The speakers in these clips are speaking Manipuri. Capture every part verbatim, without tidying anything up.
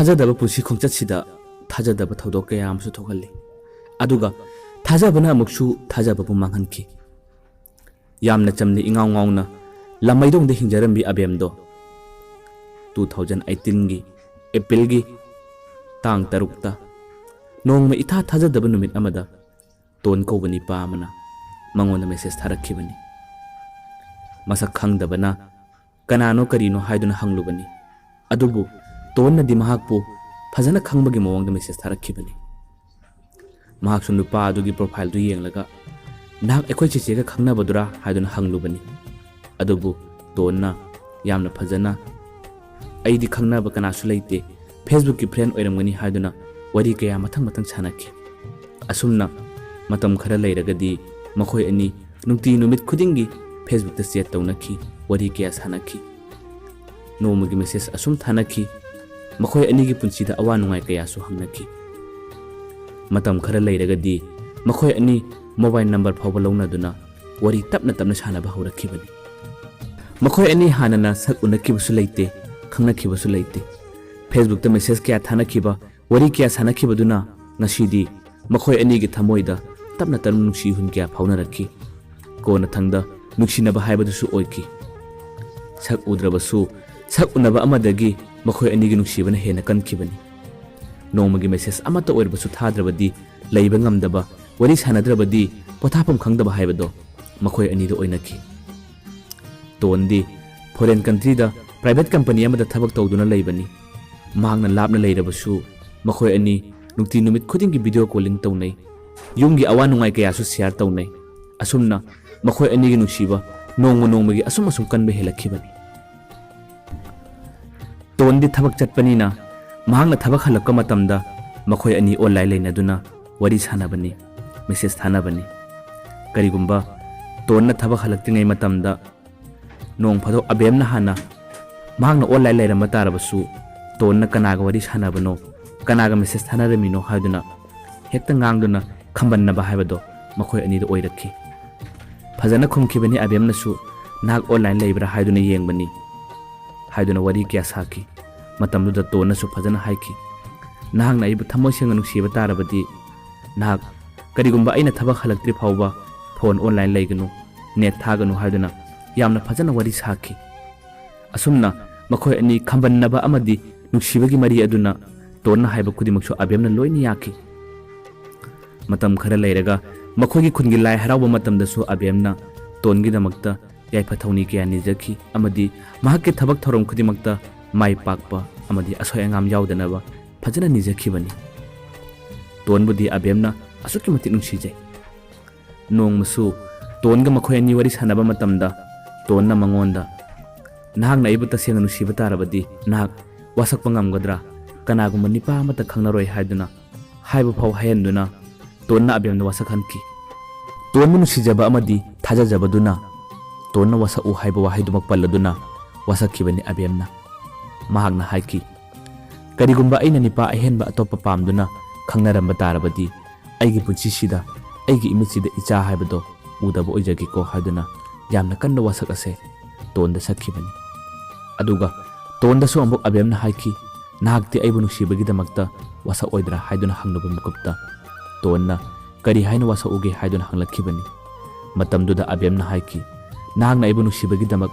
ꯊꯥꯖꯗꯕ ꯄꯨꯟꯁꯤ ꯈꯣꯡꯆꯠꯁꯤꯗ ꯊꯥꯖꯗꯕ ꯊꯧꯗꯣꯛ ꯀꯌꯥ ꯑꯃꯁꯨ ꯊꯣꯛꯍꯜꯂꯤ꯫ ꯑꯗꯨꯒ ꯊꯥꯖꯕꯅ ꯑꯃꯨꯛꯁꯨ ꯊꯥꯖꯕꯕꯨ ꯃꯥꯡꯍꯟꯈꯤ꯫ ꯌꯥꯝꯅ ꯆꯝꯅ ꯏꯉꯥꯎ ꯉꯥꯎꯅ ꯂꯃꯩꯗꯣꯡꯗ ꯍꯤꯡꯖꯔꯝꯕꯤ ꯑꯕꯦꯝꯗꯣ two thousand eighteen ꯒꯤ April ꯒꯤ ꯇꯥꯡ ꯇꯔꯨꯛꯇ ꯅꯣꯡꯃ ꯏꯊꯥ ꯊꯥꯖꯗꯕ ꯅꯨꯃꯤꯠ ꯑꯃꯗ ꯇꯣꯟ ꯀꯧꯕ ꯅꯤꯄꯥ ꯑꯃꯅ ꯃꯉꯣꯟꯗ message ꯊꯥꯔꯛꯈꯤꯕꯅꯤ꯫ ꯃꯁꯛ ꯈꯪꯗꯕꯅ ꯀꯅꯥꯅꯣ ꯀꯔꯤꯅꯣ ꯍꯥꯏꯗꯨꯅ ꯍꯪꯂꯨꯕꯅꯤ꯫ ꯑꯗꯨꯕꯨ ꯇꯣꯟꯅꯗꯤ ꯃꯍꯥꯛꯄꯨ ꯐꯖꯅ ꯈꯪꯕꯒꯤ ꯃꯑꯣꯡꯗ message ꯊꯥꯔꯛꯈꯤꯕꯅꯤ꯫ ꯃꯍꯥꯛꯁꯨ ꯅꯨꯄꯥ ꯑꯗꯨꯒꯤ profile ꯗꯨ ꯌꯦꯡꯂꯒ, "ꯅꯍꯥꯛ ꯑꯩꯈꯣꯏ ꯆꯦꯆꯦꯒ ꯈꯪꯅꯕꯗꯨꯔꯥ?" ꯍꯥꯏꯗꯨꯅ ꯍꯪꯂꯨꯕꯅꯤ꯫ ꯑꯗꯨꯕꯨ ꯇꯣꯟꯅ ꯌꯥꯝꯅ ꯐꯖꯅ, "ꯑꯩꯗꯤ ꯈꯪꯅꯕ ꯀꯅꯥꯁꯨ ꯂꯩꯇꯦ, Facebook ꯀꯤ friend ꯑꯣꯏꯔꯝꯒꯅꯤ" ꯍꯥꯏꯗꯨꯅ ꯋꯥꯔꯤ ꯀꯌꯥ ꯃꯊꯪ ꯃꯊꯪ ꯁꯥꯟꯅꯈꯤ꯫ ꯑꯁꯨꯝꯅ ꯃꯇꯝ ꯈꯔ ꯂꯩꯔꯒꯗꯤ ꯃꯈꯣꯏ ꯑꯅꯤ ꯅꯨꯡꯇꯤ ꯅꯨꯃꯤꯠ ꯈꯨꯗꯤꯡꯒꯤ Facebook ꯇ chat ꯇꯧꯅꯈꯤ, ꯋꯥꯔꯤ ꯀꯌꯥ ꯁꯥꯟꯅꯈꯤ꯫ ꯅꯣꯡꯃꯒꯤ message ꯑꯁꯨꯝ ꯊꯥꯅꯈꯤ꯫ ꯃꯈꯣꯏ ꯑꯅꯤꯒꯤ ꯄꯨꯟꯁꯤꯗ ꯑꯋꯥ ꯅꯨꯡꯉꯥꯏ ꯀꯌꯥꯁꯨ ꯍꯪꯅꯈꯤ꯫ ꯃꯇꯝ ꯈꯔ ꯂꯩꯔꯒꯗꯤ ꯃꯈꯣꯏ ꯑꯅꯤ mobile number ꯐꯥꯎꯕ ꯂꯧꯅꯗꯨꯅ ꯋꯥꯔꯤ ꯇꯞꯅ ꯇꯞꯅ ꯁꯥꯟꯅꯕ ꯍꯧꯔꯛꯈꯤꯕꯅꯤ꯫ ꯃꯈꯣꯏ ꯑꯅꯤ ꯍꯥꯟꯅꯅ ꯁꯛ ꯎꯅꯈꯤꯕꯁꯨ ꯂꯩꯇꯦ, ꯈꯪꯅꯈꯤꯕꯁꯨ ꯂꯩꯇꯦ꯫ Facebook ꯇ message ꯀꯌꯥ ꯊꯥꯅꯈꯤꯕ, ꯋꯥꯔꯤ ꯀꯌꯥ ꯁꯥꯟꯅꯈꯤꯕꯗꯨꯅ ꯉꯁꯤꯗꯤ ꯃꯈꯣꯏ ꯑꯅꯤꯒꯤ ꯊꯃꯣꯏꯗ ꯇꯞꯅ ꯇꯞꯅ ꯅꯨꯡꯁꯤ ꯏꯍꯨꯟ ꯀꯌꯥ ꯐꯥꯎꯅꯔꯛꯈꯤ꯫ ꯀꯣꯟꯅꯊꯪꯗ ꯅꯨꯡꯁꯤꯅꯕ ꯍꯥꯏꯕꯗꯨꯁꯨ ꯑꯣꯏꯈꯤ꯫ ꯁꯛ ꯎꯗ꯭ꯔꯕꯁꯨ ꯁꯛ ꯎꯅꯕ ꯑꯃꯗꯒꯤ ꯃꯈꯣꯏ ꯑꯅꯤꯒꯤ ꯅꯨꯡꯁꯤꯕꯅ ꯍꯦꯟꯅ ꯀꯟꯈꯤꯕꯅꯤ꯫ ꯅꯣꯡꯃꯒꯤ message ꯑꯃꯠꯇ ꯑꯣꯏꯔꯕꯁꯨ ꯊꯥꯗ꯭ꯔꯕꯗꯤ ꯂꯩꯕ ꯉꯝꯗꯕ, ꯋꯥꯔꯤ ꯁꯥꯟꯅꯗ꯭ꯔꯕꯗꯤ ꯄꯣꯊꯥꯐꯝ ꯈꯪꯗꯕ ꯍꯥꯏꯕꯗꯣ ꯃꯈꯣꯏ ꯑꯅꯤꯗ ꯑꯣꯏꯅꯈꯤ꯫ ꯇꯣꯟꯗꯤ foreign country ꯗ private company ꯑꯃꯗ ꯊꯕꯛ ꯇꯧꯗꯨꯅ ꯂꯩꯕꯅꯤ꯫ ꯃꯍꯥꯛꯅ ꯂꯥꯞꯅ ꯂꯩꯔꯕꯁꯨ ꯃꯈꯣꯏ ꯑꯅꯤ ꯅꯨꯡꯇꯤ ꯅꯨꯃꯤꯠ ꯈꯨꯗꯤꯡꯒꯤ video calling ꯇꯧꯅꯩ꯫ ꯌꯨꯝꯒꯤ ꯑꯋꯥ ꯅꯨꯡꯉꯥꯏ ꯀꯌꯥꯁꯨ share ꯇꯧꯅꯩ꯫ ꯑꯁꯨꯝꯅ ꯃꯈꯣꯏ ꯑꯅꯤꯒꯤ ꯅꯨꯡꯁꯤꯕ ꯅꯣꯡꯃ ꯅꯣꯡꯃꯒꯤ ꯑꯁꯨꯝ ꯑꯁꯨꯝ ꯀꯟꯕ ꯍꯦꯜꯂꯛꯈꯤꯕꯅꯤ꯫ ꯇꯣꯟꯗꯤ ꯊꯕꯛ ꯆꯠꯄꯅꯤꯅ ꯃꯍꯥꯛꯅ ꯊꯕꯛ ꯍꯜꯂꯛꯄ ꯃꯇꯝꯗ ꯃꯈꯣꯏ ꯑꯅꯤ online ꯂꯩꯅꯗꯨꯅ ꯋꯥꯔꯤ ꯁꯥꯟꯅꯕꯅꯤ, message ꯊꯥꯅꯕꯅꯤ꯫ ꯀꯔꯤꯒꯨꯝꯕ ꯇꯣꯟꯅ ꯊꯕꯛ ꯍꯜꯂꯛꯇ꯭ꯔꯤꯉꯩ ꯃꯇꯝꯗ ꯅꯣꯡ ꯐꯥꯗꯣꯛ ꯑꯕꯦꯝꯅ ꯍꯥꯟꯅ ꯃꯍꯥꯛꯅ online ꯂꯩꯔꯝꯕ ꯇꯥꯔꯕꯁꯨ ꯇꯣꯟꯅ ꯀꯅꯥꯒ ꯋꯥꯔꯤ ꯁꯥꯟꯅꯕꯅꯣ, ꯀꯅꯥꯒ message ꯊꯥꯅꯔꯝꯃꯤꯅꯣ ꯍꯥꯏꯗꯨꯅ ꯍꯦꯛꯇ ꯉꯥꯡꯗꯨꯅ ꯈꯝꯕꯟꯅꯕ ꯍꯥꯏꯕꯗꯣ ꯃꯈꯣꯏ ꯑꯅꯤꯗ ꯑꯣꯏꯔꯛꯈꯤ꯫ ꯐꯖꯅ ꯈꯨꯝꯈꯤꯕꯅꯤ ꯑꯕꯦꯝꯅꯁꯨ, "ꯅꯍꯥꯛ online ꯂꯩꯕ꯭ꯔꯥ ꯍꯥꯏꯗꯨꯅ ꯌꯦꯡꯕꯅꯤ" ꯍꯥꯏꯗꯨꯅ ꯋꯥꯔꯤ ꯀꯌꯥ ꯁꯥꯈꯤ꯫ ꯃꯇꯝꯗꯨꯗ ꯇꯣꯟꯅꯁꯨ ꯐꯖꯅ ꯍꯥꯏꯈꯤ, "ꯅꯍꯥꯛꯅ ꯑꯩꯕꯨ ꯊꯃꯣꯏ ꯁꯦꯡꯅ ꯅꯨꯡꯁꯤꯕ ꯇꯥꯔꯕꯗꯤ, ꯅꯍꯥꯛ ꯀꯔꯤꯒꯨꯝꯕ ꯑꯩꯅ ꯊꯕꯛ ꯍꯜꯂꯛꯇ꯭ꯔꯤ ꯐꯥꯎꯕ ꯐꯣꯟ online ꯂꯩꯒꯅꯨ, net ꯊꯥꯒꯅꯨ" ꯍꯥꯏꯗꯨꯅ ꯌꯥꯝꯅ ꯐꯖꯅ ꯋꯥꯔꯤ ꯁꯥꯈꯤ꯫ ꯑꯁꯨꯝꯅ ꯃꯈꯣꯏ ꯑꯅꯤ ꯈꯝꯕꯟꯅꯕ ꯑꯃꯗꯤ ꯅꯨꯡꯁꯤꯕꯒꯤ ꯃꯔꯤ ꯑꯗꯨꯅ ꯇꯣꯟꯅ ꯍꯥꯏꯕ ꯈꯨꯗꯤꯡꯃꯛꯁꯨ ꯑꯕꯦꯝꯅ ꯂꯣꯏꯅ ꯌꯥꯈꯤ꯫ ꯃꯇꯝ ꯈꯔ ꯂꯩꯔꯒ ꯃꯈꯣꯏꯒꯤ ꯈꯨꯟꯒꯤ ꯂꯥꯏ ꯍꯔꯥꯎꯕ ꯃꯇꯝꯗꯁꯨ ꯑꯕꯦꯝꯅ ꯇꯣꯟꯒꯤꯗꯃꯛꯇ ꯌꯥꯏꯐ ꯊꯧꯅꯤ ꯀꯌꯥ ꯅꯤꯖꯈꯤ ꯑꯃꯗꯤ ꯃꯍꯥꯛꯀꯤ ꯊꯕꯛ ꯊꯧꯔꯝ ꯈꯨꯗꯤꯡꯃꯛꯇ ꯃꯥꯏ ꯄꯥꯛꯄ ꯑꯃꯗꯤ ꯑꯁꯣꯏ ꯑꯉꯥꯝ ꯌꯥꯎꯗꯅꯕ ꯐꯖꯅ ꯅꯤꯖꯈꯤꯕꯅꯤ꯫ ꯇꯣꯟꯕꯨꯗꯤ ꯑꯕꯦꯝꯅ ꯑꯁꯨꯛꯀꯤ ꯃꯇꯤꯛ ꯅꯨꯡꯁꯤꯖꯩ꯫ ꯅꯣꯡꯃꯁꯨ ꯇꯣꯟꯒ ꯃꯈꯣꯏ ꯑꯅꯤ ꯋꯥꯔꯤ ꯁꯥꯟꯅꯕ ꯃꯇꯝꯗ ꯇꯣꯟꯅ ꯃꯉꯣꯟꯗ, "ꯅꯍꯥꯛꯅ ꯑꯩꯕꯨ ꯇꯁꯦꯡꯅ ꯅꯨꯡꯁꯤꯕ ꯇꯥꯔꯕꯗꯤ ꯅꯍꯥꯛ ꯋꯥꯁꯛꯄ ꯉꯝꯒꯗ꯭ꯔꯥ? ꯀꯅꯥꯒꯨꯝꯕ ꯅꯤꯄꯥ ꯑꯃꯠꯇ ꯈꯪꯅꯔꯣꯏ" ꯍꯥꯏꯗꯨꯅ ꯍꯥꯏꯕ ꯐꯥꯎ ꯍꯥꯏꯍꯟꯗꯨꯅ ꯇꯣꯟꯅ ꯑꯕꯦꯝꯅ ꯋꯥꯁꯛꯍꯟꯈꯤ꯫ ꯇꯣꯟꯕꯨ ꯅꯨꯡꯁꯤꯖꯕ ꯑꯃꯗꯤ ꯊꯥꯖꯖꯕꯗꯨꯅ ꯇꯣꯟꯅ ꯋꯥꯁꯛꯎ ꯍꯥꯏꯕ ꯋꯥꯍꯩꯗꯨꯃꯛ ꯄꯜꯂꯗꯨꯅ ꯋꯥꯁꯛꯈꯤꯕꯅꯤ ꯑꯕꯦꯝꯅ꯫ ꯃꯍꯥꯛꯅ ꯍꯥꯏꯈꯤ, "ꯀꯔꯤꯒꯨꯝꯕ ꯑꯩꯅ ꯅꯤꯄꯥ ꯑꯍꯦꯟꯕ ꯑꯇꯣꯞꯄ ꯄꯥꯝꯗꯨꯅ ꯈꯪꯅꯔꯝꯕ ꯇꯥꯔꯕꯗꯤ ꯑꯩꯒꯤ ꯄꯨꯟꯁꯤꯁꯤꯗ ꯑꯩꯒꯤ ꯏꯃꯤꯠꯁꯤꯗ ꯏꯆꯥ ꯍꯥꯏꯕꯗꯣ ꯎꯗꯕ ꯑꯣꯏꯖꯒꯦꯀꯣ" ꯍꯥꯏꯗꯨꯅ ꯌꯥꯝꯅ ꯀꯟꯅ ꯋꯥꯁꯛ ꯑꯁꯦ ꯇꯣꯟꯗ ꯁꯛꯈꯤꯕꯅꯤ꯫ ꯑꯗꯨꯒ ꯇꯣꯟꯗꯁꯨ ꯑꯃꯨꯛ ꯑꯕꯦꯝꯅ ꯍꯥꯏꯈꯤ, "ꯅꯍꯥꯛꯇꯤ ꯑꯩꯕꯨ ꯅꯨꯡꯁꯤꯕꯒꯤꯗꯃꯛꯇ ꯋꯥꯁꯛꯑꯣꯏꯗ꯭ꯔꯥ?" ꯍꯥꯏꯗꯨꯅ ꯍꯪꯂꯨꯕ ꯃꯤꯀꯨꯞꯇ ꯇꯣꯟꯅ "ꯀꯔꯤ ꯍꯥꯏꯅ ꯋꯥꯁꯛꯎꯒꯦ?" ꯍꯥꯏꯗꯨꯅ ꯍꯪꯂꯛꯈꯤꯕꯅꯤ꯫ ꯃꯇꯝꯗꯨꯗ ꯑꯕꯦꯝꯅ ꯍꯥꯏꯈꯤ, "ꯅꯍꯥꯛꯅ ꯑꯩꯕꯨ ꯅꯨꯡꯁꯤꯕꯒꯤꯗꯃꯛ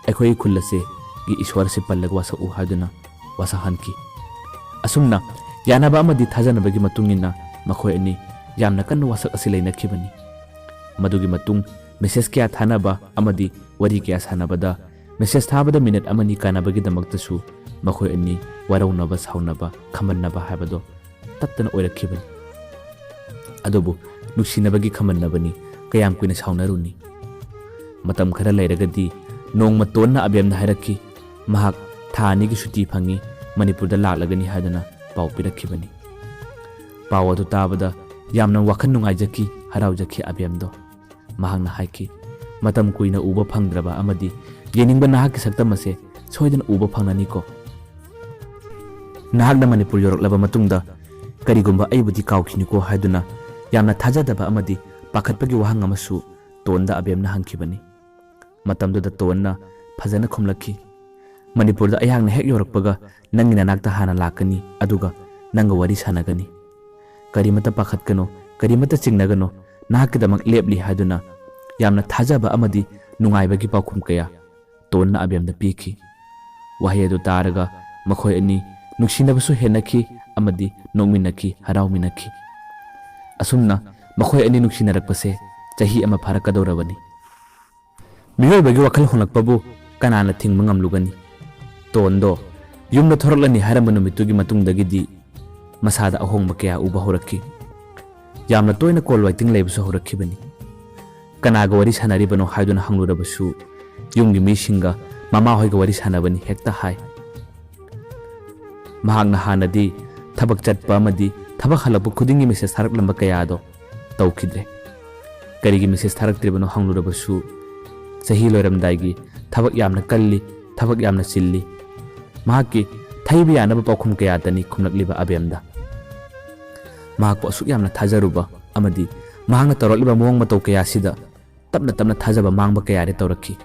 ꯑꯩꯈꯣꯏꯒꯤ ꯈꯨꯜ ꯑꯁꯤꯒꯤ ꯏꯁꯣꯔ ꯑꯁꯤ ꯄꯜꯂꯒ ꯋꯥꯁꯛꯎ" ꯍꯥꯏꯗꯨꯅ ꯋꯥꯁꯛꯍꯟꯈꯤ꯫ ꯑꯁꯨꯝꯅ ꯌꯥꯅꯕ ꯑꯃꯗꯤ ꯊꯥꯖꯅꯕꯒꯤ ꯃꯇꯨꯡ ꯏꯟꯅ ꯃꯈꯣꯏ ꯑꯅꯤ ꯌꯥꯝꯅ ꯀꯟꯅ ꯋꯥꯁꯛ ꯑꯁꯤ ꯂꯩꯅꯈꯤꯕꯅꯤ꯫ ꯃꯗꯨꯒꯤ ꯃꯇꯨꯡ message ꯀꯌꯥ ꯊꯥꯅꯕ ꯑꯃꯗꯤ ꯋꯥꯔꯤ ꯀꯌꯥ ꯁꯥꯟꯅꯕꯗ, message ꯊꯥꯕꯗ minute ꯑꯃꯅꯤ ꯀꯥꯟꯅꯕꯒꯤꯗꯃꯛꯇꯁꯨ ꯃꯈꯣꯏ ꯑꯅꯤ ꯋꯥꯔꯧꯅꯕ, ꯁꯥꯎꯅꯕ, ꯈꯝꯕꯟꯅꯕ ꯍꯥꯏꯕꯗꯣ ꯇꯠꯇꯅ ꯑꯣꯏꯔꯛꯈꯤꯕꯅꯤ꯫ ꯑꯗꯨꯕꯨ ꯅꯨꯡꯁꯤꯅꯕꯒꯤ ꯈꯝꯕꯟꯅꯕꯅꯤ, ꯀꯌꯥꯝ ꯀꯨꯏꯅ ꯁꯥꯎꯅꯔꯨꯅꯤ? ꯃꯇꯝ ꯈꯔ ꯂꯩꯔꯒꯗꯤ ꯅꯣꯡꯃ ꯇꯣꯟꯅ ꯑꯕꯦꯝꯗ ꯍꯥꯏꯔꯛꯈꯤ, ꯃꯍꯥꯛ ꯊꯥ ꯑꯅꯤꯒꯤ ꯁꯨꯇꯤ ꯐꯪꯉꯤ, ꯃꯅꯤꯄꯨꯔꯗ ꯂꯥꯛꯂꯒꯅꯤ ꯍꯥꯏꯗꯨꯅ ꯄꯥꯎ ꯄꯤꯔꯛꯈꯤꯕꯅꯤ꯫ ꯄꯥꯎ ꯑꯗꯨ ꯇꯥꯕꯗ ꯌꯥꯝꯅ ꯋꯥꯈꯜ ꯅꯨꯡꯉꯥꯏꯖꯈꯤ, ꯍꯔꯥꯎꯖꯈꯤ ꯑꯕꯦꯝꯗꯣ꯫ ꯃꯍꯥꯛꯅ ꯍꯥꯏꯈꯤ, "ꯃꯇꯝ ꯀꯨꯏꯅ ꯎꯕ ꯐꯪꯗ꯭ꯔꯕ ꯑꯃꯗꯤ ꯌꯦꯡꯅꯤꯡꯕ ꯅꯍꯥꯛꯀꯤ ꯁꯛꯇꯝ ꯑꯁꯦ ꯁꯣꯏꯗꯅ ꯎꯕ ꯐꯪꯂꯅꯤꯀꯣ꯫ ꯅꯍꯥꯛꯅ ꯃꯅꯤꯄꯨꯔ ꯌꯧꯔꯛꯂꯕ ꯃꯇꯨꯡꯗ ꯀꯔꯤꯒꯨꯝꯕ ꯑꯩꯕꯨꯗꯤ ꯀꯥꯎꯈꯤꯅꯤꯀꯣ" ꯍꯥꯏꯗꯨꯅ ꯌꯥꯝꯅ ꯊꯥꯖꯗꯕ ꯑꯃꯗꯤ ꯄꯥꯈꯠꯄꯒꯤ ꯋꯥꯍꯪ ꯑꯃꯁꯨ ꯇꯣꯟꯗ ꯑꯕꯦꯝꯅ ꯍꯪꯈꯤꯕꯅꯤ꯫ ꯃꯇꯝꯗꯨꯗ ꯇꯣꯟꯅ ꯐꯖꯅ ꯈꯨꯝꯂꯛꯈꯤ, ꯃꯅꯤꯄꯨꯔꯗ ꯑꯩꯍꯥꯛꯅ ꯍꯦꯛ ꯌꯧꯔꯛꯄꯒ ꯅꯪꯒꯤ ꯅꯅꯥꯛꯇ ꯍꯥꯟꯅ ꯂꯥꯛꯀꯅꯤ, ꯑꯗꯨꯒ ꯅꯪꯒ ꯋꯥꯔꯤ ꯁꯥꯟꯅꯒꯅꯤ꯫ ꯀꯔꯤꯃꯠꯇ ꯄꯥꯈꯠꯀꯅꯨ, ꯀꯔꯤꯃꯠꯇ ꯆꯤꯡꯅꯒꯅꯨ, ꯅꯍꯥꯛꯀꯤꯗꯃꯛ ꯂꯦꯞꯂꯤ ꯍꯥꯏꯗꯨꯅ ꯌꯥꯝꯅ ꯊꯥꯖꯕ ꯑꯃꯗꯤ ꯅꯨꯡꯉꯥꯏꯕꯒꯤ ꯄꯥꯎꯈꯨꯝ ꯀꯌꯥ ꯇꯣꯟꯅ ꯑꯕꯦꯝꯗ ꯄꯤꯈꯤ꯫ ꯋꯥꯍꯩ ꯑꯗꯨ ꯇꯥꯔꯒ ꯃꯈꯣꯏ ꯑꯅꯤ ꯅꯨꯡꯁꯤꯅꯕꯁꯨ ꯍꯦꯟꯅꯈꯤ ꯑꯃꯗꯤ ꯅꯣꯛꯃꯤꯟꯅꯈꯤ, ꯍꯔꯥꯎꯃꯤꯟꯅꯈꯤ꯫ ꯑꯁꯨꯝꯅ ꯃꯈꯣꯏ ꯑꯅꯤ ꯅꯨꯡꯁꯤꯅꯔꯛꯄꯁꯦ ꯆꯍꯤ ꯑꯃ ꯐꯥꯔꯛꯀꯗꯧꯔꯕꯅꯤ꯫ ꯃꯤꯑꯣꯏꯕꯒꯤ ꯋꯥꯈꯜ ꯍꯣꯡꯂꯛꯄꯕꯨ ꯀꯅꯥꯅ ꯊꯤꯡꯕ ꯉꯝꯂꯨꯒꯅꯤ? ꯇꯣꯟꯗꯣ ꯌꯨꯝꯗ ꯊꯣꯔꯛꯂꯅꯤ ꯍꯥꯏꯔꯝꯕ ꯅꯨꯃꯤꯠꯇꯨꯒꯤ ꯃꯇꯨꯡꯗꯒꯤꯗꯤ ꯃꯁꯥꯗ ꯑꯍꯣꯡꯕ ꯀꯌꯥ ꯎꯕ ꯍꯧꯔꯛꯈꯤ꯫ ꯌꯥꯝꯅ ꯇꯣꯏꯅ call waiting ꯂꯩꯕꯁꯨ ꯍꯧꯔꯛꯈꯤꯕꯅꯤ꯫ ꯀꯅꯥꯒ ꯋꯥꯔꯤ ꯁꯥꯟꯅꯔꯤꯕꯅꯣ ꯍꯥꯏꯗꯨꯅ ꯍꯪꯂꯨꯔꯕꯁꯨ ꯌꯨꯝꯒꯤ ꯃꯤꯁꯤꯡꯒ ꯃꯃꯥꯍꯣꯏꯒ ꯋꯥꯔꯤ ꯁꯥꯟꯅꯕꯅꯤ ꯍꯦꯛꯇ ꯍꯥꯏ꯫ ꯃꯍꯥꯛꯅ ꯍꯥꯟꯅꯗꯤ ꯊꯕꯛ ꯆꯠꯄ ꯑꯃꯗꯤ ꯊꯕꯛ ꯍꯜꯂꯛꯄ ꯈꯨꯗꯤꯡꯒꯤ message ꯊꯥꯔꯛꯂꯝꯕ ꯀꯌꯥꯗꯣ ꯇꯧꯈꯤꯗ꯭ꯔꯦ꯫ ꯀꯔꯤꯒꯤ message ꯊꯥꯔꯛꯇ꯭ꯔꯤꯕꯅꯣ ꯍꯪꯂꯨꯔꯕꯁꯨ ꯆꯍꯤ ꯂꯣꯏꯔꯝꯗꯥꯏꯒꯤ ꯊꯕꯛ ꯌꯥꯝꯅ ꯀꯜꯂꯤ, ꯊꯕꯛ ꯌꯥꯝꯅ ꯆꯤꯜꯂꯤ꯫ ꯃꯍꯥꯛꯀꯤ ꯊꯩꯕ ꯌꯥꯅꯕ ꯄꯥꯎꯈꯨꯝ ꯀꯌꯥꯇꯅꯤ ꯈꯨꯝꯂꯛꯂꯤꯕ ꯑꯕꯦꯝꯗ꯫ ꯃꯍꯥꯛꯄꯨ ꯑꯁꯨꯛ ꯌꯥꯝꯅ ꯊꯥꯖꯔꯨꯕ ꯑꯃꯗꯤ ꯃꯍꯥꯛꯅ ꯇꯧꯔꯛꯂꯤꯕ ꯃꯑꯣꯡ ꯃꯇꯧ ꯀꯌꯥꯁꯤꯗ ꯇꯞꯅ ꯇꯞꯅ ꯊꯥꯖꯕ ꯃꯥꯡꯕ ꯀꯌꯥꯗꯤ ꯇꯧꯔꯛꯈꯤ꯫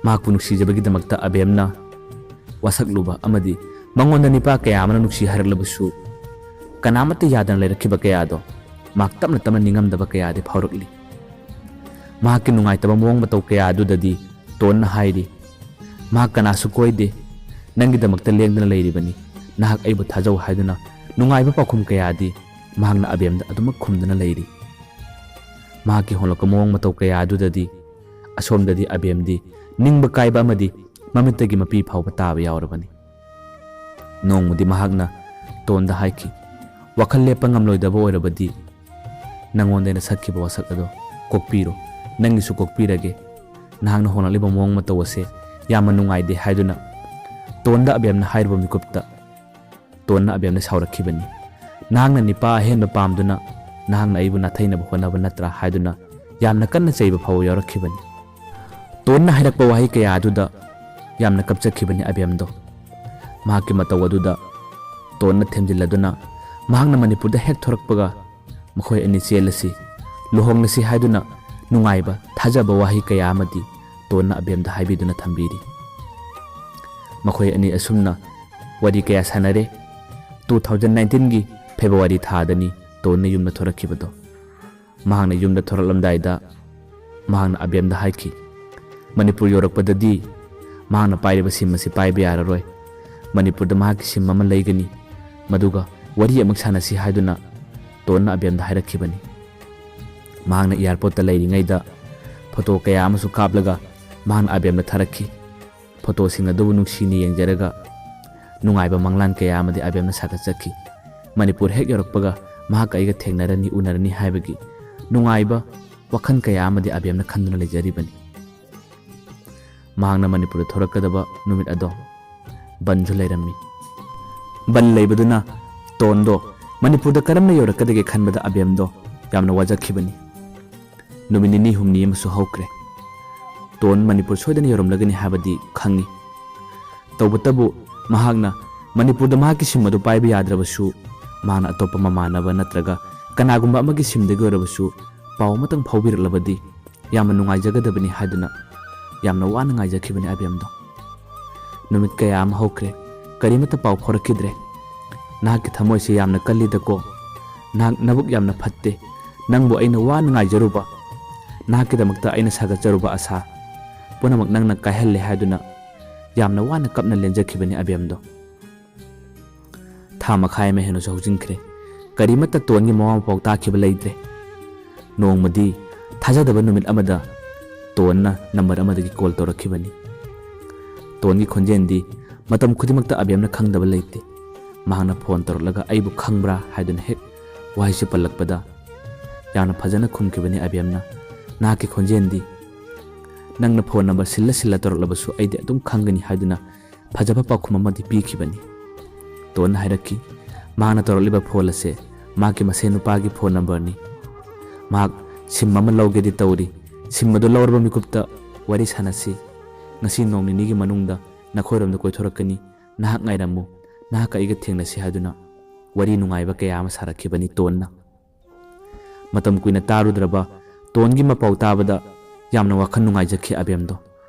ꯃꯍꯥꯛꯄꯨ ꯅꯨꯡꯁꯤꯖꯕꯒꯤꯗꯃꯛꯇ ꯑꯕꯦꯝꯅ ꯋꯥꯁꯛꯂꯨꯕ ꯑꯃꯗꯤ ꯃꯉꯣꯟꯗ ꯅꯤꯄꯥ ꯀꯌꯥ ꯑꯃꯅ ꯅꯨꯡꯁꯤ ꯍꯥꯏꯔꯛꯂꯕꯁꯨ ꯀꯅꯥꯃꯠꯇ ꯌꯥꯗꯅ ꯂꯩꯔꯛꯈꯤꯕ ꯀꯌꯥꯗꯣ ꯃꯍꯥꯛ ꯇꯞꯅ ꯇꯞꯅ ꯅꯤꯡꯉꯝꯗꯕ ꯀꯌꯥꯗꯤ ꯐꯥꯎꯔꯛꯂꯤ꯫ ꯃꯍꯥꯛꯀꯤ ꯅꯨꯡꯉꯥꯏꯇꯕ ꯃꯑꯣꯡ ꯃꯇꯧ ꯀꯌꯥ ꯑꯗꯨꯗꯗꯤ ꯇꯣꯟꯅ ꯍꯥꯏꯔꯤ, "ꯃꯍꯥꯛ ꯀꯅꯥꯁꯨ ꯀꯣꯏꯗꯦ, ꯅꯪꯒꯤꯗꯃꯛꯇ ꯂꯦꯡꯗꯅ ꯂꯩꯔꯤꯕꯅꯤ, ꯅꯍꯥꯛ ꯑꯩꯕꯨ ꯊꯥꯖꯧ" ꯍꯥꯏꯗꯨꯅ ꯅꯨꯡꯉꯥꯏꯕ ꯄꯥꯎꯈꯨꯝ ꯀꯌꯥꯗꯤ ꯃꯍꯥꯛꯅ ꯑꯕꯦꯝꯗ ꯑꯗꯨꯃꯛ ꯈꯨꯝꯗꯨꯅ ꯂꯩꯔꯤ꯫ ꯃꯍꯥꯛꯀꯤ ꯍꯣꯡꯂꯛꯄ ꯃꯑꯣꯡ ꯃꯇꯧ ꯀꯌꯥ ꯑꯗꯨꯗꯗꯤ ꯑꯁꯣꯝꯗꯗꯤ ꯑꯕꯦꯝꯗꯤ ꯅꯤꯡꯕ ꯀꯥꯏꯕ ꯑꯃꯗꯤ ꯃꯃꯤꯠꯇꯒꯤ ꯃꯄꯤ ꯐꯥꯎꯕ ꯇꯥꯕ ꯌꯥꯎꯔꯕꯅꯤ꯫ ꯅꯣꯡꯃꯗꯤ ꯃꯍꯥꯛꯅ ꯇꯣꯟꯗ ꯍꯥꯏꯈꯤ, "ꯋꯥꯈꯜ ꯂꯦꯞꯄ ꯉꯝꯂꯣꯏꯗꯕ ꯑꯣꯏꯔꯕꯗꯤ ꯅꯪꯉꯣꯟꯗ ꯑꯩꯅ ꯁꯛꯈꯤꯕ ꯋꯥꯁꯛ ꯑꯗꯣ ꯀꯣꯛꯄꯤꯔꯣ, ꯅꯪꯒꯤꯁꯨ ꯀꯣꯛꯄꯤꯔꯒꯦ꯫ ꯅꯍꯥꯛꯅ ꯍꯣꯡꯂꯛꯂꯤꯕ ꯃꯑꯣꯡ ꯃꯇꯧ ꯑꯁꯦ ꯌꯥꯝꯅ ꯅꯨꯡꯉꯥꯏꯗꯦ" ꯍꯥꯏꯗꯨꯅ ꯇꯣꯟꯗ ꯑꯕꯦꯝꯅ ꯍꯥꯏꯔꯨꯕ ꯃꯤꯀꯨꯞꯇ ꯇꯣꯟꯅ ꯑꯕꯦꯝꯅ ꯁꯥꯎꯔꯛꯈꯤꯕꯅꯤ꯫ "ꯅꯍꯥꯛꯅ ꯅꯤꯄꯥ ꯑꯍꯦꯟꯕ ꯄꯥꯝꯗꯨꯅ ꯅꯍꯥꯛꯅ ꯑꯩꯕꯨ ꯅꯥꯊꯩꯅꯕ ꯍꯣꯠꯅꯕ ꯅꯠꯇ꯭ꯔꯥ?" ꯍꯥꯏꯗꯨꯅ ꯌꯥꯝꯅ ꯀꯟꯅ ꯆꯩꯕ ꯐꯥꯎꯕ ꯌꯥꯎꯔꯛꯈꯤꯕꯅꯤ꯫ ꯇꯣꯟꯅ ꯍꯥꯏꯔꯛꯄ ꯋꯥꯍꯩ ꯀꯌꯥ ꯑꯗꯨꯗ ꯌꯥꯝꯅ ꯀꯞꯆꯈꯤꯕꯅꯤ ꯑꯕꯦꯝꯗꯣ꯫ ꯃꯍꯥꯛꯀꯤ ꯃꯇꯧ ꯑꯗꯨꯗ ꯇꯣꯟꯅ ꯊꯦꯝꯖꯤꯜꯂꯗꯨꯅ ꯃꯍꯥꯛꯅ ꯃꯅꯤꯄꯨꯔꯗ ꯍꯦꯛ ꯊꯣꯔꯛꯄꯒ ꯃꯈꯣꯏ ꯑꯅꯤ ꯆꯦꯜꯂꯁꯤ, ꯂꯨꯍꯣꯡꯂꯁꯤ ꯍꯥꯏꯗꯨꯅ ꯅꯨꯡꯉꯥꯏꯕ, ꯊꯥꯖꯕ ꯋꯥꯍꯩ ꯀꯌꯥ ꯑꯃꯗꯤ ꯇꯣꯟꯅ ꯑꯕꯦꯝꯗ ꯍꯥꯏꯕꯤꯗꯨꯅ ꯊꯝꯕꯤꯔꯤ꯫ ꯃꯈꯣꯏ ꯑꯅꯤ ꯑꯁꯨꯝꯅ ꯋꯥꯔꯤ ꯀꯌꯥ ꯁꯥꯟꯅꯔꯦ꯫ ꯇꯨ ꯊꯥꯎꯖꯟ ꯅꯥꯏꯟꯇꯤꯟꯒꯤ ꯐꯦꯕ꯭ꯔꯨꯋꯥꯔꯤ ꯊꯥꯗꯅꯤ ꯇꯣꯟꯅ ꯌꯨꯝꯗ ꯊꯣꯔꯛꯈꯤꯕꯗꯣ꯫ ꯃꯍꯥꯛꯅ ꯌꯨꯝꯗ ꯊꯣꯔꯛꯂꯝꯗꯥꯏꯗ ꯃꯍꯥꯛꯅ ꯑꯕꯦꯝꯗ ꯍꯥꯏꯈꯤ, ꯃꯅꯤꯄꯨꯔ ꯌꯧꯔꯛꯄꯗꯗꯤ ꯃꯍꯥꯛꯅ ꯄꯥꯏꯔꯤꯕ ꯁꯤꯝ ꯑꯁꯤ ꯄꯥꯏꯕ ꯌꯥꯔꯔꯣꯏ꯫ ꯃꯅꯤꯄꯨꯔꯗ ꯃꯍꯥꯛꯀꯤ ꯁꯤꯝ ꯑꯃ ꯂꯩꯒꯅꯤ, ꯃꯗꯨꯒ ꯋꯥꯔꯤ ꯑꯃꯨꯛ ꯁꯥꯟꯅꯁꯤ ꯍꯥꯏꯗꯨꯅ ꯇꯣꯟꯅ ꯑꯕꯦꯝꯗ ꯍꯥꯏꯔꯛꯈꯤꯕꯅꯤ꯫ ꯃꯍꯥꯛꯅ ꯑꯦꯌꯥꯔꯄꯣꯔꯠꯇ ꯂꯩꯔꯤꯉꯩꯗ ꯐꯣꯇꯣ ꯀꯌꯥ ꯑꯃꯁꯨ ꯀꯥꯞꯂꯒ ꯃꯍꯥꯛꯅ ꯑꯕꯦꯝꯗ ꯊꯥꯔꯛꯈꯤ꯫ ꯐꯣꯇꯣꯁꯤꯡ ꯑꯗꯨꯕꯨ ꯅꯨꯡꯁꯤꯅ ꯌꯦꯡꯖꯔꯒ ꯅꯨꯡꯉꯥꯏꯕ ꯃꯪꯂꯥꯟ ꯀꯌꯥ ꯑꯃꯗꯤ ꯑꯕꯦꯝꯅ ꯁꯥꯒꯠꯆꯈꯤ꯫ ꯃꯅꯤꯄꯨꯔ ꯍꯦꯛ ꯌꯧꯔꯛꯄꯒ ꯃꯍꯥꯛꯀ ꯑꯩꯒ ꯊꯦꯡꯅꯔꯅꯤ, ꯎꯅꯔꯅꯤ ꯍꯥꯏꯕꯒꯤ ꯅꯨꯡꯉꯥꯏꯕ ꯋꯥꯈꯜ ꯀꯌꯥ ꯑꯃꯗꯤ ꯑꯕꯦꯝꯅ ꯈꯟꯗꯨꯅ ꯂꯩꯖꯔꯤꯕꯅꯤ꯫ ꯃꯍꯥꯛꯅ ꯃꯅꯤꯄꯨꯔꯗ ꯊꯣꯔꯛꯀꯗꯕ ꯅꯨꯃꯤꯠ ꯑꯗꯣ ꯕꯟꯁꯨ ꯂꯩꯔꯝꯃꯤ꯫ ꯕꯟ ꯂꯩꯕꯗꯨꯅ ꯇꯣꯟꯗꯣ ꯃꯅꯤꯄꯨꯔꯗ ꯀꯔꯝꯅ ꯌꯧꯔꯛꯀꯗꯒꯦ ꯈꯟꯕꯗ ꯑꯕꯦꯝꯗꯣ ꯌꯥꯝꯅ ꯋꯥꯖꯈꯤꯕꯅꯤ꯫ ꯅꯨꯃꯤꯠ ꯅꯤꯅꯤ ꯍꯨꯝꯅꯤ ꯑꯃꯁꯨ ꯍꯧꯈ꯭ꯔꯦ꯫ ꯇꯣꯟ ꯃꯅꯤꯄꯨꯔ ꯁꯣꯏꯗꯅ ꯌꯧꯔꯝꯂꯒꯅꯤ ꯍꯥꯏꯕꯗꯤ ꯈꯪꯉꯤ꯫ ꯇꯧꯕꯇꯕꯨ ꯃꯍꯥꯛꯅ ꯃꯅꯤꯄꯨꯔꯗ ꯃꯍꯥꯛꯀꯤ ꯁꯤꯝ ꯑꯗꯨ ꯄꯥꯏꯕ ꯌꯥꯗ꯭ꯔꯕꯁꯨ, ꯃꯍꯥꯛꯅ ꯑꯇꯣꯞꯄ ꯃꯃꯥꯟꯅꯕ ꯅꯠꯇ꯭ꯔꯒ ꯀꯅꯥꯒꯨꯝꯕ ꯑꯃꯒꯤ ꯁꯤꯝꯗꯒꯤ ꯑꯣꯏꯔꯕꯁꯨ ꯄꯥꯎ ꯑꯃꯇꯪ ꯐꯥꯎꯕꯤꯔꯛꯂꯕꯗꯤ ꯌꯥꯝꯅ ꯅꯨꯡꯉꯥꯏꯖꯒꯗꯕꯅꯤ ꯍꯥꯏꯗꯨꯅ ꯌꯥꯝꯅ ꯋꯥꯅ ꯉꯥꯏꯖꯈꯤꯕꯅꯤ ꯑꯕꯦꯝꯗꯣ꯫ ꯅꯨꯃꯤꯠ ꯀꯌꯥ ꯑꯃ ꯍꯧꯈ꯭ꯔꯦ, ꯀꯔꯤꯃꯠꯇ ꯄꯥꯎ ꯐꯥꯎꯔꯛꯈꯤꯗ꯭ꯔꯦ꯫ ꯅꯍꯥꯛꯀꯤ ꯊꯃꯣꯏꯁꯦ ꯌꯥꯝꯅ ꯀꯜꯂꯤꯗꯀꯣ꯫ ꯅꯍꯥꯛ ꯅꯕꯨꯛ ꯌꯥꯝꯅ ꯐꯠꯇꯦ꯫ ꯅꯪꯕꯨ ꯑꯩꯅ ꯋꯥꯅ ꯉꯥꯏꯖꯔꯨꯕ, ꯅꯍꯥꯛꯀꯤꯗꯃꯛꯇ ꯑꯩꯅ ꯁꯥꯒꯠꯆꯔꯨꯕ ꯑꯁꯥ ꯄꯨꯝꯅꯃꯛ ꯅꯪꯅ ꯀꯥꯏꯍꯜꯂꯦ ꯍꯥꯏꯗꯨꯅ ꯌꯥꯝꯅ ꯋꯥꯅ ꯀꯞꯅ ꯂꯦꯟꯖꯈꯤꯕꯅꯤ ꯑꯕꯦꯝꯗꯣ꯫ ꯊꯥ ꯃꯈꯥꯏ ꯑꯃ ꯍꯦꯟꯅꯁꯨ ꯍꯧꯖꯤꯟꯈ꯭ꯔꯦ꯫ ꯀꯔꯤꯃꯠꯇ ꯇꯣꯟꯒꯤ ꯃꯋꯥ ꯃꯄꯥꯎ ꯇꯥꯈꯤꯕ ꯂꯩꯇ꯭ꯔꯦ꯫ ꯅꯣꯡꯃꯗꯤ ꯊꯥꯖꯗꯕ ꯅꯨꯃꯤꯠ ꯑꯃꯗ ꯇꯣꯟꯅ ꯅꯝꯕꯔ ꯑꯃꯗꯒꯤ ꯀꯣꯜ ꯇꯧꯔꯛꯈꯤꯕꯅꯤ꯫ ꯇꯣꯟꯒꯤ ꯈꯣꯟꯖꯦꯜꯗꯤ ꯃꯇꯝ ꯈꯨꯗꯤꯡꯃꯛꯇ ꯑꯕꯦꯝꯅ ꯈꯪꯗꯕ ꯂꯩꯇꯦ꯫ ꯃꯍꯥꯛꯅ ꯐꯣꯟ ꯇꯧꯔꯛꯂꯒ "ꯑꯩꯕꯨ ꯈꯪꯕ꯭ꯔꯥ?" ꯍꯥꯏꯗꯨꯅ ꯍꯦꯛ ꯋꯥꯍꯩꯁꯤ ꯄꯜꯂꯛꯄꯗ ꯌꯥꯝꯅ ꯐꯖꯅ ꯈꯨꯝꯈꯤꯕꯅꯤ ꯑꯕꯦꯝꯅ, "ꯅꯍꯥꯛꯀꯤ ꯈꯣꯟꯖꯦꯜꯗꯤ ꯅꯪꯅ ꯐꯣꯟ ꯅꯝꯕꯔ ꯁꯤꯜꯂ ꯁꯤꯜꯂ ꯇꯧꯔꯛꯂꯕꯁꯨ ꯑꯩꯗꯤ ꯑꯗꯨꯝ ꯈꯪꯒꯅꯤ" ꯍꯥꯏꯗꯨꯅ ꯐꯖꯕ ꯄꯥꯎꯈꯨꯝ ꯑꯃꯗꯤ ꯄꯤꯈꯤꯕꯅꯤ꯫ ꯇꯣꯟꯅ ꯍꯥꯏꯔꯛꯈꯤ, ꯃꯍꯥꯛꯅ ꯇꯧꯔꯛꯂꯤꯕ ꯐꯣꯟ ꯑꯁꯦ ꯃꯍꯥꯛꯀꯤ ꯃꯁꯦꯟ ꯅꯨꯄꯥꯒꯤ ꯐꯣꯟ ꯅꯝꯕꯔꯅꯤ꯫ ꯃꯍꯥꯛ ꯁꯤꯝ ꯑꯃ ꯂꯧꯒꯦꯗꯤ ꯇꯧꯔꯤ꯫ ꯁꯤꯝ ꯑꯗꯨ ꯂꯧꯔꯕ ꯃꯤꯀꯨꯞꯇ ꯋꯥꯔꯤ ꯁꯥꯟꯅꯁꯤ꯫ ꯉꯁꯤ ꯅꯣꯡ ꯅꯤꯅꯤꯒꯤ ꯃꯅꯨꯡꯗ ꯅꯈꯣꯏꯔꯣꯝꯗ ꯀꯣꯏꯊꯣꯔꯛꯀꯅꯤ꯫ ꯅꯍꯥꯛ ꯉꯥꯏꯔꯝꯃꯨ꯫ ꯅꯍꯥꯛꯀ ꯑꯩꯒ ꯊꯦꯡꯅꯁꯤ ꯍꯥꯏꯗꯨꯅ ꯋꯥꯔꯤ ꯅꯨꯡꯉꯥꯏꯕ ꯀꯌꯥ ꯑꯃ ꯁꯥꯔꯛꯈꯤꯕꯅꯤ ꯇꯣꯟꯅ꯫ ꯃꯇꯝ ꯀꯨꯏꯅ ꯇꯥꯔꯨꯗ꯭ꯔꯕ ꯇꯣꯟꯒꯤ ꯃꯄꯥꯎ ꯇꯥꯕꯗ ꯌꯥꯝꯅ ꯋꯥꯈꯜ ꯅꯨꯡꯉꯥꯏꯖꯈꯤ ꯑꯕꯦꯝꯗꯣ꯫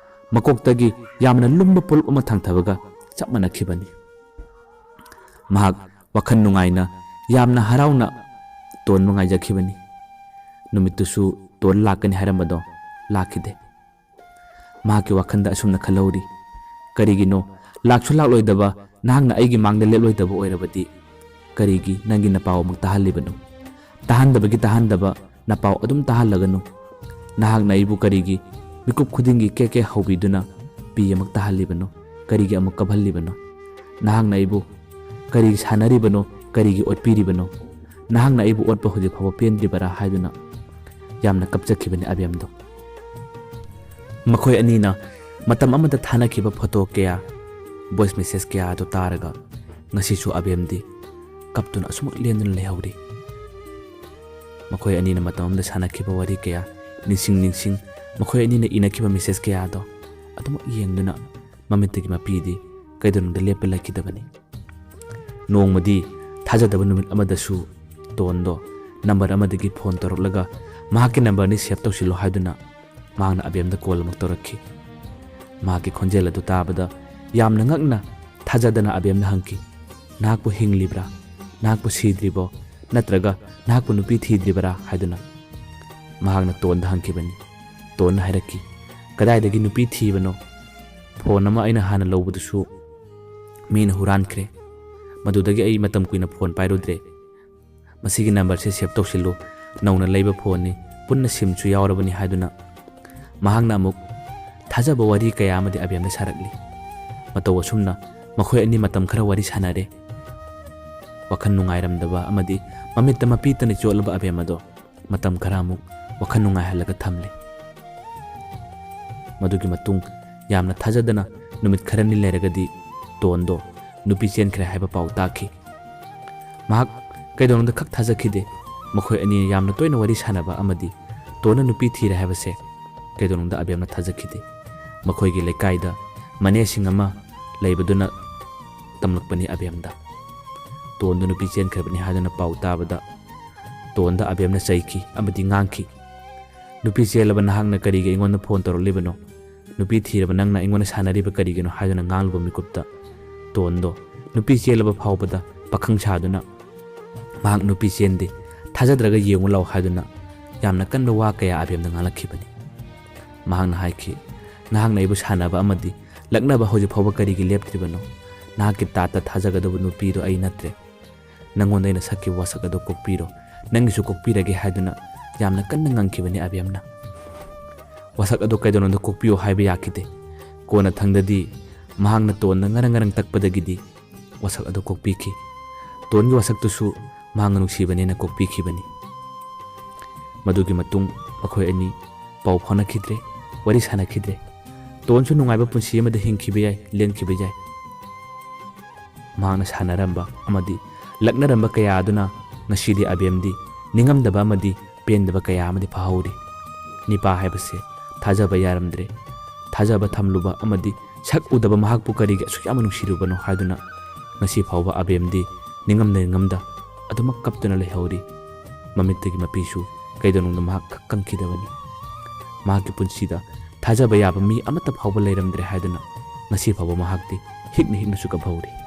ꯃꯀꯣꯛꯇꯒꯤ ꯌꯥꯝꯅ ꯂꯨꯝꯕ ꯄꯣꯠꯂꯨꯞ ꯑꯃ ꯊꯥꯡꯊꯕꯒ ꯆꯞ ꯃꯥꯟꯅꯈꯤꯕꯅꯤ꯫ ꯃꯍꯥꯛ ꯋꯥꯈꯜ ꯅꯨꯡꯉꯥꯏꯅ, ꯌꯥꯝꯅ ꯍꯔꯥꯎꯅ ꯇꯣꯟꯕ ꯉꯥꯏꯖꯈꯤꯕꯅꯤ꯫ ꯅꯨꯃꯤꯠꯇꯨꯁꯨ ꯇꯣꯟ ꯂꯥꯛꯀꯅꯤ ꯍꯥꯏꯔꯝꯕꯗꯣ ꯂꯥꯛꯈꯤꯗꯦ꯫ ꯃꯍꯥꯛꯀꯤ ꯋꯥꯈꯜꯗ ꯑꯁꯨꯝꯅ ꯈꯜꯍꯧꯔꯤ, "ꯀꯔꯤꯒꯤꯅꯣ ꯂꯥꯛꯁꯨ ꯂꯥꯛꯂꯣꯏꯗꯕ, ꯅꯍꯥꯛꯅ ꯑꯩꯒꯤ ꯃꯥꯡꯗ ꯂꯦꯞꯂꯣꯏꯗꯕ ꯑꯣꯏꯔꯕꯗꯤ ꯀꯔꯤꯒꯤ ꯅꯪꯒꯤ ꯅꯄꯥꯎ ꯑꯃꯨꯛ ꯇꯥꯍꯜꯂꯤꯕꯅꯣ? ꯇꯥꯍꯟꯗꯕꯒꯤ ꯇꯥꯍꯟꯗꯕ, ꯅꯄꯥꯎ ꯑꯗꯨꯝ ꯇꯥꯍꯜꯂꯒꯅꯨ꯫ ꯅꯍꯥꯛꯅ ꯑꯩꯕꯨ ꯀꯔꯤꯒꯤ ꯃꯤꯀꯨꯞ ꯈꯨꯗꯤꯡꯒꯤ ꯀꯦ ꯀꯦ ꯍꯧꯕꯤꯗꯨꯅ ꯄꯤ ꯑꯃꯨꯛ ꯇꯥꯍꯜꯂꯤꯕꯅꯣ? ꯀꯔꯤꯒꯤ ꯑꯃꯨꯛ ꯀꯞꯍꯜꯂꯤꯕꯅꯣ? ꯅꯍꯥꯛꯅ ꯑꯩꯕꯨ ꯀꯔꯤꯒꯤ ꯁꯥꯟꯅꯔꯤꯕꯅꯣ? ꯀꯔꯤꯒꯤ ꯑꯣꯠꯄꯤꯔꯤꯕꯅꯣ? ꯅꯍꯥꯛꯅ ꯑꯩꯕꯨ ꯑꯣꯠꯄ ꯍꯧꯖꯤꯛ ꯐꯥꯎꯕ ꯄꯦꯟꯗ꯭ꯔꯤꯕꯔꯥ?" ꯍꯥꯏꯗꯨꯅ ꯌꯥꯝꯅ ꯀꯞꯆꯈꯤꯕꯅꯤ ꯑꯕꯦꯝꯗꯣ꯫ ꯃꯈꯣꯏ ꯑꯅꯤꯅ ꯃꯇꯝ ꯑꯃꯗ ꯊꯥꯅꯈꯤꯕ ꯐꯣꯇꯣ ꯀꯌꯥ, ꯚꯣꯏꯁ ꯃꯦꯁꯦꯖ ꯀꯌꯥ ꯑꯗꯨ ꯇꯥꯔꯒ ꯉꯁꯤꯁꯨ ꯑꯕꯦꯝꯗꯤ ꯀꯞꯇꯨꯅ ꯑꯁꯨꯃꯛ ꯂꯦꯟꯗꯨꯅ ꯂꯩꯍꯧꯔꯤ꯫ ꯃꯈꯣꯏ ꯑꯅꯤꯅ ꯃꯇꯝ ꯑꯃꯗ ꯁꯥꯟꯅꯈꯤꯕ ꯋꯥꯔꯤ ꯀꯌꯥ ꯅꯤꯡꯁꯤꯡ ꯅꯤꯡꯁꯤꯡ, ꯃꯈꯣꯏ ꯑꯅꯤꯅ ꯏꯅꯈꯤꯕ ꯃꯦꯁꯦꯖ ꯀꯌꯥꯗꯣ ꯑꯗꯨꯃꯛ ꯌꯦꯡꯗꯨꯅ ꯃꯃꯤꯠꯇꯒꯤ ꯃꯄꯤꯗꯤ ꯀꯩꯗꯧꯅꯨꯡꯗ ꯂꯦꯞꯄ ꯂꯩꯈꯤꯗꯕꯅꯤ꯫ ꯅꯣꯡꯃꯗꯤ ꯊꯥꯖꯗꯕ ꯅꯨꯃꯤꯠ ꯑꯃꯗꯁꯨ ꯇꯣꯟꯗꯣ ꯅꯝꯕꯔ ꯑꯃꯗꯒꯤ ꯐꯣꯟ ꯇꯧꯔꯛꯂꯒ ꯃꯍꯥꯛꯀꯤ ꯅꯝꯕꯔꯅꯤ, ꯁꯦꯚ ꯇꯧꯁꯤꯜꯂꯣ ꯍꯥꯏꯗꯨꯅ ꯃꯍꯥꯛꯅ ꯑꯕꯦꯝꯗ ꯀꯣꯜ ꯑꯃꯨꯛ ꯇꯧꯔꯛꯈꯤ꯫ ꯃꯍꯥꯛꯀꯤ ꯈꯣꯟꯖꯦꯜ ꯑꯗꯨ ꯇꯥꯕꯗ ꯌꯥꯝꯅ ꯉꯛꯅ, ꯊꯥꯖꯗꯅ ꯑꯕꯦꯝꯅ ꯍꯪꯈꯤ, "ꯅꯍꯥꯛꯄꯨ ꯍꯤꯡꯂꯤꯕ꯭ꯔꯥ? ꯅꯍꯥꯛꯄꯨ ꯁꯤꯗ꯭ꯔꯤꯕꯣ? ꯅꯠꯇ꯭ꯔꯒ ꯅꯍꯥꯛꯄꯨ ꯅꯨꯄꯤ ꯊꯤꯗ꯭ꯔꯤꯕꯔꯥ?" ꯍꯥꯏꯗꯨꯅ ꯃꯍꯥꯛꯅ ꯇꯣꯟꯗ ꯍꯪꯈꯤꯕꯅꯤ꯫ ꯇꯣꯟꯅ ꯍꯥꯏꯔꯛꯈꯤ, "ꯀꯗꯥꯏꯗꯒꯤ ꯅꯨꯄꯤ ꯊꯤꯕꯅꯣ? ꯐꯣꯟ ꯑꯃ ꯑꯩꯅ ꯍꯥꯟꯅ ꯂꯧꯕꯗꯨꯁꯨ ꯃꯤꯅ ꯍꯨꯔꯥꯟꯈ꯭ꯔꯦ꯫ ꯃꯗꯨꯗꯒꯤ ꯑꯩ ꯃꯇꯝ ꯀꯨꯏꯅ ꯐꯣꯟ ꯄꯥꯏꯔꯨꯗ꯭ꯔꯦ꯫ ꯃꯁꯤꯒꯤ ꯅꯝꯕꯔꯁꯦ ꯁꯦꯚ ꯇꯧꯁꯤꯜꯂꯨ꯫ ꯅꯧꯅ ꯂꯩꯕ ꯐꯣꯟꯅꯤ, ꯄꯨꯟꯅ ꯁꯤꯝꯁꯨ ꯌꯥꯎꯔꯕꯅꯤ" ꯍꯥꯏꯗꯨꯅ ꯃꯍꯥꯛꯅ ꯑꯃꯨꯛ ꯊꯥꯖꯕ ꯋꯥꯔꯤ ꯀꯌꯥ ꯑꯃꯗꯤ ꯑꯕꯦꯝꯗ ꯁꯥꯔꯛꯂꯤ꯫ ꯃꯇꯧ ꯑꯁꯨꯝꯅ ꯃꯈꯣꯏ ꯑꯅꯤ ꯃꯇꯝ ꯈꯔ ꯋꯥꯔꯤ ꯁꯥꯟꯅꯔꯦ꯫ ꯋꯥꯈꯜ ꯅꯨꯡꯉꯥꯏꯔꯝꯗꯕ ꯑꯃꯗꯤ ꯃꯃꯤꯠꯇ ꯃꯄꯤ ꯇꯅ ꯆꯣꯠꯂꯕ ꯑꯕꯦꯝ ꯑꯗꯣ ꯃꯇꯝ ꯈꯔ ꯑꯃꯨꯛ ꯋꯥꯈꯜ ꯅꯨꯡꯉꯥꯏꯍꯜꯂꯒ ꯊꯝꯂꯦ꯫ ꯃꯗꯨꯒꯤ ꯃꯇꯨꯡ ꯌꯥꯝꯅ ꯊꯥꯖꯗꯅ ꯅꯨꯃꯤꯠ ꯈꯔꯅꯤ ꯂꯩꯔꯒꯗꯤ ꯇꯣꯟꯗꯣ ꯅꯨꯄꯤ ꯆꯦꯟꯈ꯭ꯔꯦ ꯍꯥꯏꯕ ꯄꯥꯎ ꯇꯥꯈꯤ꯫ ꯃꯍꯥꯛ ꯀꯩꯗꯧꯅꯨꯡꯗ ꯈꯛ ꯊꯥꯖꯈꯤꯗꯦ꯫ ꯃꯈꯣꯏ ꯑꯅꯤ ꯌꯥꯝꯅ ꯇꯣꯏꯅ ꯋꯥꯔꯤ ꯁꯥꯟꯅꯕ ꯑꯃꯗꯤ ꯇꯣꯟꯅ ꯅꯨꯄꯤ ꯊꯤꯔꯦ ꯍꯥꯏꯕꯁꯦ ꯀꯩꯗꯧꯅꯨꯡꯗ ꯑꯕꯦꯝꯅ ꯊꯥꯖꯈꯤꯗꯦ꯫ ꯃꯈꯣꯏꯒꯤ ꯂꯩꯀꯥꯏꯗ ꯃꯅꯦꯁꯤꯡ ꯑꯃ ꯂꯩꯕꯗꯨꯅ ꯇꯝꯂꯛꯄꯅꯤ ꯑꯕꯦꯝꯗ꯫ ꯇꯣꯟꯗꯨ ꯅꯨꯄꯤ ꯆꯦꯟꯈ꯭ꯔꯕꯅꯤ ꯍꯥꯏꯗꯨꯅ ꯄꯥꯎ ꯇꯥꯕꯗ ꯇꯣꯟꯗ ꯑꯕꯦꯝꯅ ꯆꯩꯈꯤ ꯑꯃꯗꯤ ꯉꯥꯡꯈꯤ, "ꯅꯨꯄꯤ ꯆꯦꯜꯂꯕ ꯅꯍꯥꯛꯅ ꯀꯔꯤꯒꯤ ꯑꯩꯉꯣꯟꯗ ꯐꯣꯟ ꯇꯧꯔꯛꯂꯤꯕꯅꯣ? "ꯅꯨꯄꯤ ꯊꯤꯔꯕ ꯅꯪꯅ ꯑꯩꯉꯣꯟꯗ ꯁꯥꯟꯅꯔꯤꯕ ꯀꯔꯤꯒꯤꯅꯣ?" ꯍꯥꯏꯗꯨꯅ ꯉꯥꯡꯂꯨꯕ ꯃꯤꯀꯨꯞꯇ ꯇꯣꯟꯗꯣ ꯅꯨꯄꯤ ꯆꯦꯜꯂꯕ ꯐꯥꯎꯕꯗ ꯄꯥꯈꯪ ꯁꯥꯗꯨꯅ, "ꯃꯍꯥꯛ ꯅꯨꯄꯤ ꯆꯦꯟꯗꯦ, ꯊꯥꯖꯗ꯭ꯔꯒ ꯌꯦꯡꯉꯨ ꯂꯥꯎ" ꯍꯥꯏꯗꯨꯅ ꯌꯥꯝꯅ ꯀꯟꯕ ꯋꯥ ꯀꯌꯥ ꯑꯕꯦꯝꯗ ꯉꯥꯡꯂꯛꯈꯤꯕꯅꯤ꯫ ꯃꯍꯥꯛꯅ ꯍꯥꯏꯈꯤ, "ꯅꯍꯥꯛꯅ ꯑꯩꯕꯨ ꯁꯥꯟꯅꯕ ꯑꯃꯗꯤ ꯂꯛꯅꯕ ꯍꯧꯖꯤꯛ ꯐꯥꯎꯕ ꯀꯔꯤꯒꯤ ꯂꯦꯞꯇ꯭ꯔꯤꯕꯅꯣ? ꯅꯍꯥꯛꯀꯤ ꯇꯥꯠꯇ ꯊꯥꯖꯒꯗꯧꯕ ꯅꯨꯄꯤꯗꯣ ꯑꯩ ꯅꯠꯇ꯭ꯔꯦ꯫ ꯅꯪꯉꯣꯟꯗ ꯑꯩꯅ ꯁꯛꯈꯤꯕ ꯋꯥꯁꯛ ꯑꯗꯨ ꯀꯣꯛꯄꯤꯔꯣ, ꯅꯪꯒꯤꯁꯨ ꯀꯣꯛꯄꯤꯔꯒꯦ" ꯍꯥꯏꯗꯨꯅ ꯌꯥꯝꯅ ꯀꯟꯅ ꯉꯪꯈꯤꯕꯅꯤ ꯑꯕꯦꯝꯅ꯫ "ꯋꯥꯁꯛ ꯑꯗꯨ ꯀꯩꯗꯧꯅꯨꯡꯗ ꯀꯣꯛꯄꯤꯌꯣ ꯍꯥꯏꯕ ꯌꯥꯈꯤꯗꯦ꯫ ꯀꯣꯟꯅ ꯊꯪꯗꯗꯤ ꯃꯍꯥꯛꯅ ꯇꯣꯟꯗ ꯉꯔꯪ ꯉꯔꯪ ꯇꯛꯄꯗꯒꯤꯗꯤ ꯋꯥꯁꯛ ꯑꯗꯨ ꯀꯣꯛꯄꯤꯈꯤ꯫ ꯇꯣꯟꯒꯤ ꯋꯥꯁꯛꯇꯨꯁꯨ ꯃꯍꯥꯛꯅ ꯅꯨꯡꯁꯤꯕꯅꯦꯅ ꯀꯣꯛꯄꯤꯈꯤꯕꯅꯤ꯫ ꯃꯗꯨꯒꯤ ꯃꯇꯨꯡ ꯃꯈꯣꯏ ꯑꯅꯤ ꯄꯥꯎ ꯐꯥꯎꯅꯈꯤꯗ꯭ꯔꯦ, ꯋꯥꯔꯤ ꯁꯥꯟꯅꯈꯤꯗ꯭ꯔꯦ꯫ ꯇꯣꯟꯁꯨ ꯅꯨꯡꯉꯥꯏꯕ ꯄꯨꯟꯁꯤ ꯑꯃꯗ ꯍꯤꯡꯈꯤꯕ ꯌꯥꯏ, ꯂꯦꯟꯈꯤꯕ ꯌꯥꯏ꯫ ꯃꯍꯥꯛꯅ ꯁꯥꯟꯅꯔꯝꯕ ꯑꯃꯗꯤ ꯂꯛꯅꯔꯝꯕ ꯀꯌꯥ ꯑꯗꯨꯅ ꯉꯁꯤꯗꯤ ꯑꯕꯦꯝꯗꯤ ꯅꯤꯡꯉꯝꯗꯕ ꯑꯃꯗꯤ ꯄꯦꯟꯗꯕ ꯀꯌꯥ ꯑꯃꯗꯤ ꯐꯥꯍꯧꯔꯤ꯫ ꯅꯤꯄꯥ ꯍꯥꯏꯕꯁꯦ ꯊꯥꯖꯕ ꯌꯥꯔꯝꯗ꯭ꯔꯦ꯫ ꯊꯥꯖꯕ ꯊꯝꯂꯨꯕ ꯑꯃꯗꯤ ꯁꯛ ꯎꯗꯕ ꯃꯍꯥꯛꯄꯨ ꯀꯔꯤꯒꯤ ꯑꯁꯨꯛ ꯌꯥꯝꯅ ꯅꯨꯡꯁꯤꯔꯨꯕꯅꯣ ꯍꯥꯏꯗꯨꯅ ꯉꯁꯤ ꯐꯥꯎꯕ ꯑꯕꯦꯝꯗꯤ ꯅꯤꯡꯉꯝꯗ ꯅꯤꯡꯉꯝꯗ ꯑꯗꯨꯃꯛ ꯀꯞꯇꯨꯅ ꯂꯩꯍꯧꯔꯤ꯫ ꯃꯃꯤꯠꯇꯒꯤ ꯃꯄꯤꯁꯨ ꯀꯩꯗꯧꯅꯨꯡꯗ ꯃꯍꯥꯛ ꯀꯪꯈꯤꯗꯕꯅꯤ꯫ ꯃꯍꯥꯛꯀꯤ ꯄꯨꯟꯁꯤꯗ ꯊꯥꯖꯕ ꯌꯥꯕ ꯃꯤ ꯑꯃꯠꯇ ꯐꯥꯎꯕ ꯂꯩꯔꯝꯗ꯭ꯔꯦ ꯍꯥꯏꯗꯨꯅ ꯉꯁꯤ ꯐꯥꯎꯕ ꯃꯍꯥꯛꯇꯤ ꯍꯤꯛꯅ ꯍꯤꯛꯅꯁꯨ ꯀꯞꯍꯧꯔꯤ꯫